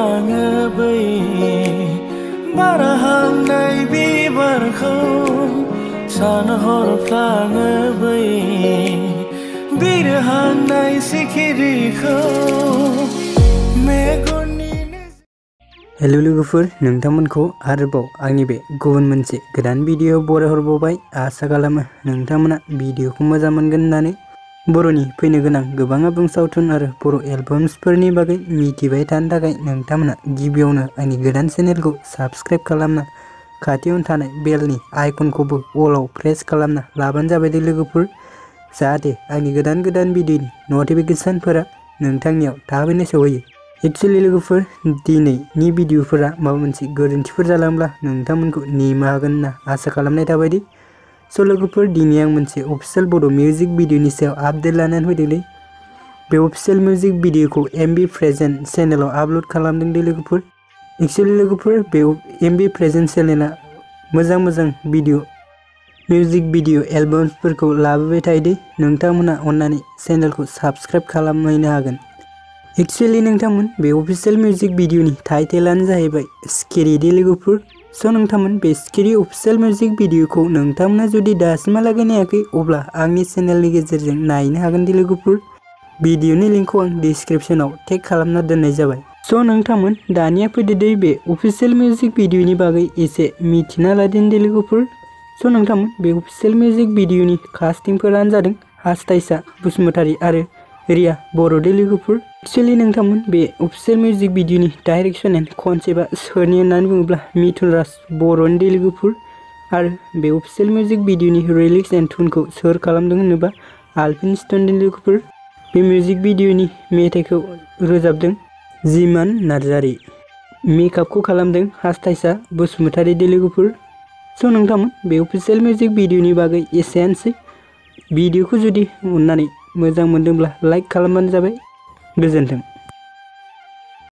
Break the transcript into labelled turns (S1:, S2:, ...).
S1: हरफ्लाङो बै बारा हांनाय बिबारखौ सानहरफ्लाङो बै बिरहांनाय सिखिरिखौ मेगननि।
S2: हेलो लोगोफोर, नोंथांमोनखौ आरोबाव आंनि बे गुबुन मोनसे गोदान भिडिअ बरायहरबावबाय। आसा खालामो नोंथांमोना भिडिअखौ मोजां मोनगोन होननानै। बर'नि फैनो गोनां गोबां आबुं सावथुन आरो बर' एलबाम्सफोरनि बागै मिथिबाय थानो थाखाय नोंथांमोना गिबियावनो आंनि गोदान चेनेलखौ साबस्क्राइब खालामना खाथियावनो थानाय बेलनि आइकनखौबो अलाव प्रेस खालामना लाबानो जाबाय दे लोगोफोर, जाहाथे आंनि गोदान भिडिअनि नटिफिकेसनफोरा नोंथांनियाव थाबैनो सौहैयो। एक्चुअली लोगोफोर, दिनैनि भिडिअफोरा माबा मोनसे गोरोन्थिफोर जालांब्ला नोंथांमोनखौ निमाहा होगोन होनना आसा खालामनाय थाबायदि। स' लोगोफोर, दिनै आं मोनसे अफिसियेल बड' मिउजिक भिडिअनि सायाव आपडेट लानानै फैदोंलै। बे अफिसियेल मिउजिक भिडिअखौ एमबि प्रेजेन्ट चेनेलाव आपल'ड खालामदों दे लोगोफोर। एक्चुअली लोगोफोर, बे एमबि प्रेजेन्ट चेनेला मोजां मिउजिक भिडिअ एलबाम्सफोरखौ लाबोबाय थायो दे। नोंथांमोना अन्नानै चेनेलखौ साबस्क्राइब खालामहैनो हागोन। एक्चुअली नोंथांमोन, बे अफिसियेल मिउजिक भिडिअनि टाइटेलानो जाहैबाय सिखिरि दे लोगोफोर। स' नोंथांमोन, बे सिखिरि अफिसियेल मिउजिक भिडिअखौ नोंथांमोना जुदि दासिमहालागै नायाखै अब्ला आंनि चेनेलनि गेजेरजों नायनो हागोन दे लोगोफोर। भिडिअनि लिंकखौ आं डिसक्रिप्सनाव टेग खालामना दोननाय जाबाय। स' नोंथांमोन, दानिया फैदो दे बे अफिसियेल मिउजिक भिडिअनि बागै एसे मिथिना लादों दे लोगोफोर। स' नोंथांमोन, बे अफिसियेल मिउजिक भिडिअनि कास्टिंफोरानो जादों हास्ताइसा बसुमतारी आरो रिया बर' दे लोगोफोर। एक्चुअली नोंथांमोन, बे अफिसियेल मिउजिक भिडिअनि डाइरेक्सन एन्ड कनसेप्टआ सोरनि होननानै बुङोब्ला मिथुन राज बर'नि दे लोगोफोर। आरो बे अफिसियेल मिउजिक भिडिअनि रिलिक्स एन्ड टुनखौ सोर खालामदों होनोबा आलपिन स्टोन दे लोगोफोर। बे मिउजिक भिडिअनि मेथाइखौ रोजाबदों जिमान नार्जारी। मेकआपखौ खालामदों हास्ताइसा बसुमतारी दे लोगोफोर। स' नोंथांमोन, बे अफिसियेल मिउजिक भिडिअनि बागै एसेयानोसै। भिडिअखौ जुदि अननानै मोजां मोनदोंब्ला लाइक खालामबानो जाबाय। गोजोन्थों।